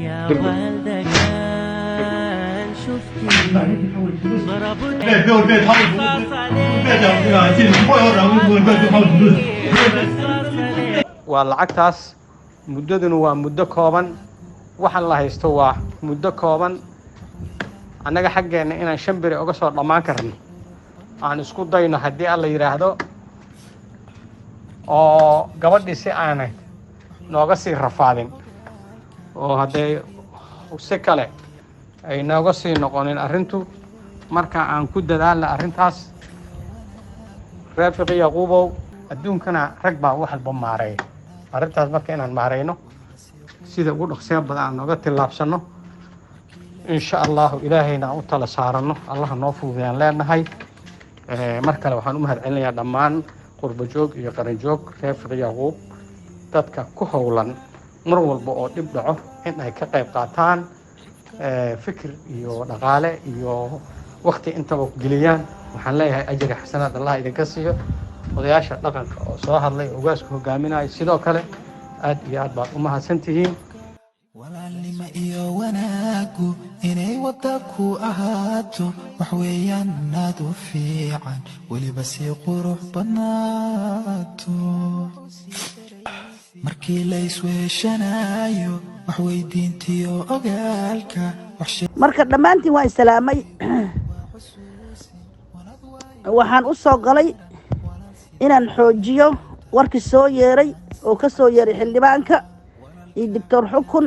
يا والدة كان شفتي ضربوا. Waa lacagtaas, muddaduna waa muddo kooban. Waxaan la haysto waa muddo kooban. Annaga xaggeenna inaan 5 beri uga soo dhammaan karno aan isku dayno, haddii Alla yidhaahdo, oo gabadhii si aanay nooga sii rafaadin oo haddee si kale ay nooga sii noqonin arrintu. Marka aan ku dadaalna arrintaas. Raafiqi Yaquubow, adduunkana rag baa wax walba maareeya. Arrintaas marka inaan maareyno, sida ugu dhaqsiya badan aan nooga tillaabsano, insha Allahu, Ilaahayna aan u tala saarano, Allaha noo fududeyaan leenahay. Mar kale waxaan u mahad celinayaa dhammaan qurbo joog iyo qaran joog, Reefiq Yaquub, dadka ku howlan mar walba oo dhib dhaco in ay ka qayb qaataan, fikir iyo dhaqaale iyo wakti intaba geliyaan. Waxaan leeyahay ajri xasanaad Allah idinka siiyo. Odayaasha dhaqanka oo soo hadlay, ogaaska hogaaminaya, sidoo kale aad iyo aad baad u mahadsan tihiin. Walaalnimo iyo wanaagu inay wadda ku ahaato, wax weeyaan aad u fiican, weliba sii qurux badnaato. Markii la isweeshanayo, wax weydiintiyo ogaalka. Marka dhammaantiin waa islaamay. Waxaan u soo galay inaan xoojiyo warkii soo yeeray oo ka soo yeeray xildhibaanka iyo Doctor Xukun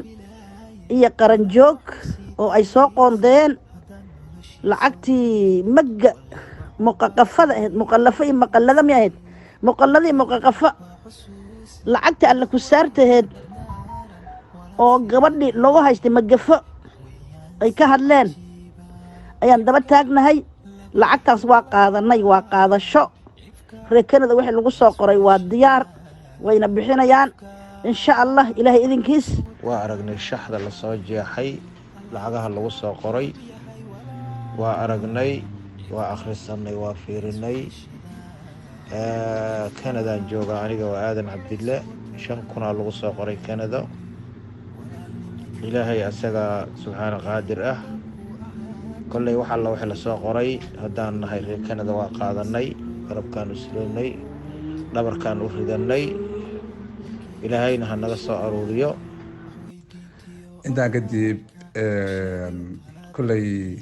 iyo Qaranjoog, oo ay soo qoondeen lacagtii magga muqaqafada ahayd, muqallafo iyo maqallada mi ahayd, muqallada iyo muqaqafo, lacagta Alle ku saartaheed oo gabadhii loogu haystay magafo ay ka hadleen ayaan daba taagnahay. Lacagtaas waa qaadanay, waa qaadasho. Reer Canada wixii lagu soo qoray waa diyaar, wayna bixinayaan, insha Allah, Ilaahay idinkiis. Waa aragnay shaxda lasoo jeexay, lacagaha lagu soo qoray waa aragnay, waa akhrisanay, waa fiirinay. Canadaan jooga aniga, waa Aadan Cabdille. 5000-aa lagu soo qoray Canada. Ilaahay asaga subxaana qaadir ah. Kolley wax alla wixii lasoo qoray, haddaan nahay reer Canada, waa qaadanay, garabkaan u silanay, dhabarkaan u ridanay. Ilaahayna ha naga soo aruuriyo. Intaan kadib, kolley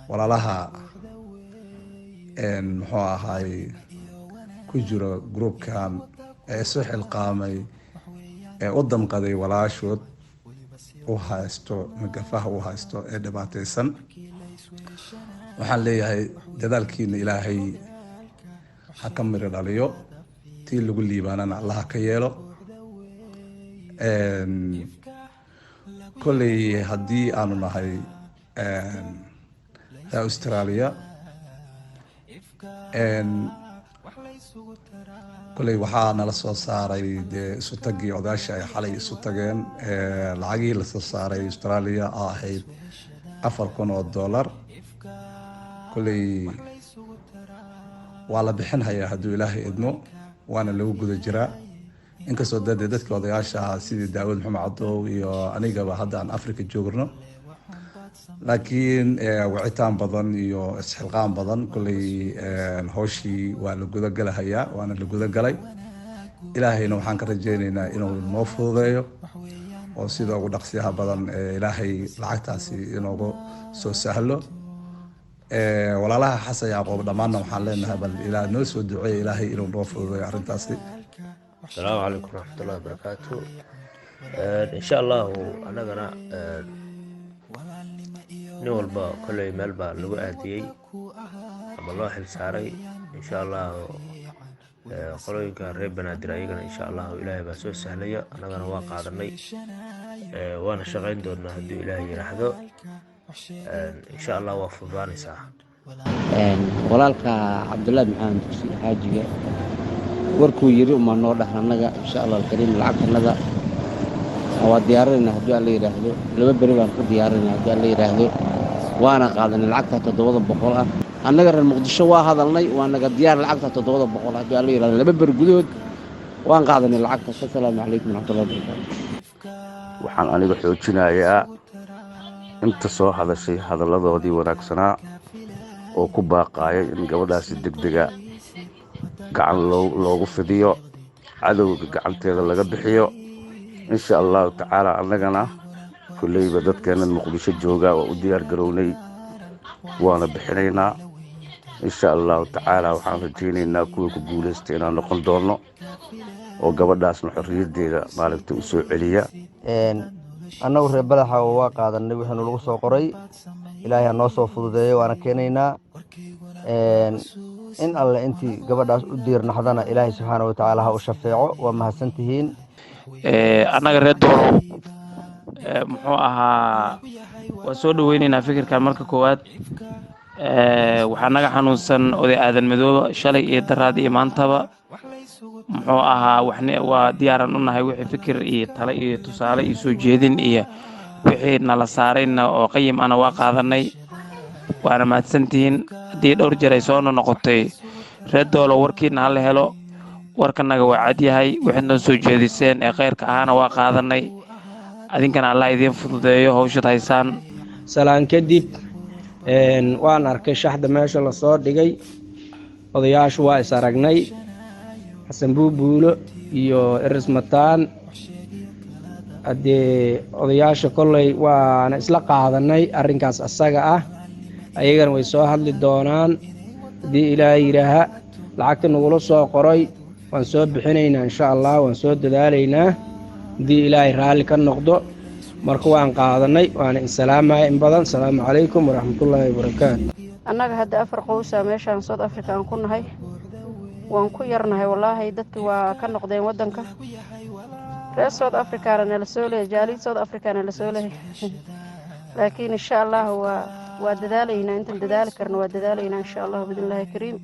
walaalaha muxuu ahaay ku jiro groupkan ee isu xilqaamay ee u damqaday walaashood u haysto magafaha u haysto ee dhibaataysan, waxaan leeyahay dadaalkiina Ilaahay ha ka miro dhaliyo, tii lagu liibaanana Allaha ka yeelo. Kolley haddii aanu nahay reer Australia, kolley waxaa nala soo saaray dee isu tagii odaasha ay xalay isu tageen, lacagihii lasoo saaray Australia oo ahayd $4000. Kolley waa la bixinhayaa hadduu Ilaahay idmo, waana lagu guda jiraa, inkastoo dade dadka odayaasha ahaa sidii Daawud Maxamed Cadow iyo anigaba hadda aan Africa joogno, laakiin wicitaan badan iyo isxilqaan badan kolley hawshii waa la gudagalahayaa, waana la gudagalay. Ilaahayna waxaan ka rajeyneynaa inuu noo fududeeyo oo sida ugu dhaqsiyaha badan Ilaahay lacagtaasi inoogu soo sahlo. Walaalaha Xasan Yacqoob dhammaanna waxaan leenahay, bal ilaa noo soo duceeya Ilaahay inuu noo fududeeyo arrintaasi. Asalaamu calaykum waraxmatullahi wabarakaatu. Insha Allahu, annagana nin walba kolley meel baa lagu aadiyey ama loo xil saaray. Insha Allahu, qolooyinka reer Banaadir ayagana, insha Allahu, Ilaahay baa soo sahlaya. Annagana waa qaadanay, waana shaqayn doonaa hadduu Ilaahay yiraahdo. Insha Allah waa fududaanaysaa. Walaalka Cabdullaahi Maxamed Dugsi Xaajiga warkuu yiri umaa noo dhahan. Annaga, insha Allah alkariim, lacagtanada waa diyaarinayna haddii Alla yidhaahdo. 2 beri baan ku diyaarinayna haddii Alla yidhaahdo, waana qaadanay lacagta 700 ah. Annaga reer Muqdisho waa hadalnay, waa naga diyaar lacagta 700 haddii Alla yidhahdo. 2 beri gudahood waan qaadanay lacagtaas. Assalaamu calaykum waraxmatullahi wabarakaatu. Waxaan aniga xoojinayaa inta soo hadashay hadalladoodii wanaagsanaa oo ku baaqaaya in gabadhaasi degdega gacan loogu fidiyo, cadowga gacanteeda laga bixiyo, insha Allahu tacaala. Annagana kulleyba dadkeennan Muqdisho joogaa waa u diyaar garownay, waana bixinaynaa, insha Allahu tacaala. Waxaan rajaynaynaa kuwa ku guulaystay inaan noqon doonno oo gabadhaasna xorriyaddeeda maalinta u soo celiya. Annagu reer Badaxa waa qaadanay wixiinu lagu soo qoray. Ilaahay ha noo soo fududeeyo, waana keenaynaa. In alle intii gabadhaas u diirnaxdana Ilaahay subxaana watacaala ha u shafeeco. Waa mahadsantihiin. Annaga reer Doolow, muxuu ahaa, waa soo dhaweyneynaa fikirkan. Marka koowaad, waxaa naga xanuunsan oday Aadan Madooba shalay iyo daraad iyo maantaba. Muxuu ahaa, waxne waa diyaaran u nahay wixii fikir iyo tale iyo tusaale iyo soo jeedin iyo wixii nala saarayna oo qayim ana waa qaadanay, waana mahadsantihiin. Haddii dhowr jeer ay soo noqotay, reer Doolo, warkiina hala helo. Warkanaga waa cad yahay. Waxaad noo soo jeediseen ee khayrka ahaana waa qaadanay. Adinkana Allah idiin fududeeyo hawshaad haysaan. Salaan kadib, waan arkay shaxda meesha lasoo dhigay. Odayaashu waa is aragnay, Xasan Buubuulo iyo Eris Mataan. Haddee odayaasha kolley waana isla qaadanay arrinkaas asaga ah, ayagana way soo hadli doonaan haddii Ilaahay yidhaaha. Lacagta nagula soo qoray waan soo bixinaynaa, insha Allah. Waan soo dadaalaynaa haddii Ilaahay raalli ka noqdo. Marka waan qaadanay, waana insalaamaya in badan. Asalaamu calaykum waraxmatullaahi wabarakaatu. Annaga hadda afar qowsaa meeshaan South Africa aan ku nahay. Waan ku yarnahay wallaahi. Dadki waa ka noqdeen waddanka. Reer South Africana nala soo leeyay, jaalid South Africana la soo leeyay, laakiin insha Allah waa dadaalaynaa. Intaan dadaali karno waa dadaalaynaa, insha Allah, biidnillaahi kariim.